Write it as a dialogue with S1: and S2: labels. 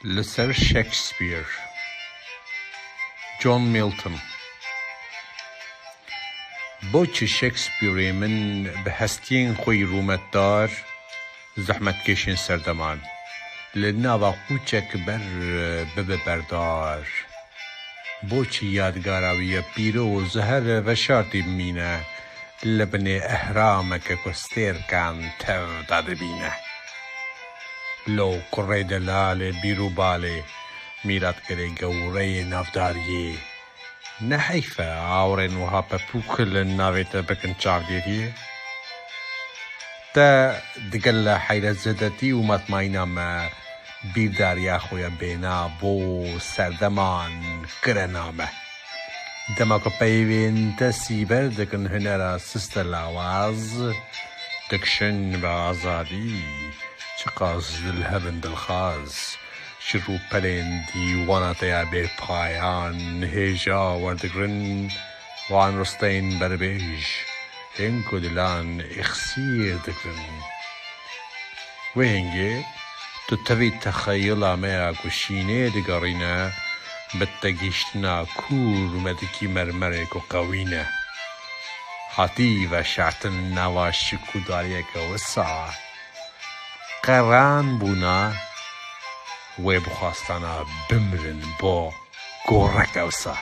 S1: لەسەر شەکسپیر جۆن میڵتن بۆچی شەکسپیرێ من بە هەستیێن خۆی ڕوومەتدار زەحمەتکێشێن سەردەمان لە ناڤا قوچەک بەر ببە بەردار بۆچی یادگارا ویە پیرۆز هەر ڤەشارتی بمینە لە بنێ ئەهرامەکە کو ستێرکان تەڤدا دبینە لۆ کوڕێ دەلالێ بیر و بالێ میراتگەرێ گەورەێ ناڤداریێ نە حەیفە ئاوڕێن وەها پەپووک لە ناڤێ تە بکن چاڤدێریێ تە دگەل لە حەیرەتزەدەتی و مەتماینا مە بیرداریا خۆیە بێنا بۆ سەردەمان کرە نامە. دەما کو پەیڤێن تە سیبەر دکن هونەرا سستە لاواز دکشن بە ئازادی چقاس دل هەبن دلخاز ji rûpelên dîwana te ya bêpayan hêja werdigrin wan risteyên berbêj ên ku dilan îxsîr dikirin. Wê hingê tu tevî texeyula me ya ku şînê digerîne bi tegihîştina kûr me dikî mermerê ku qewîn e. Hatî veşartin nava şik û dariyeke wisa qeran bûna wê bixwastana bimirin bo goreke wisa.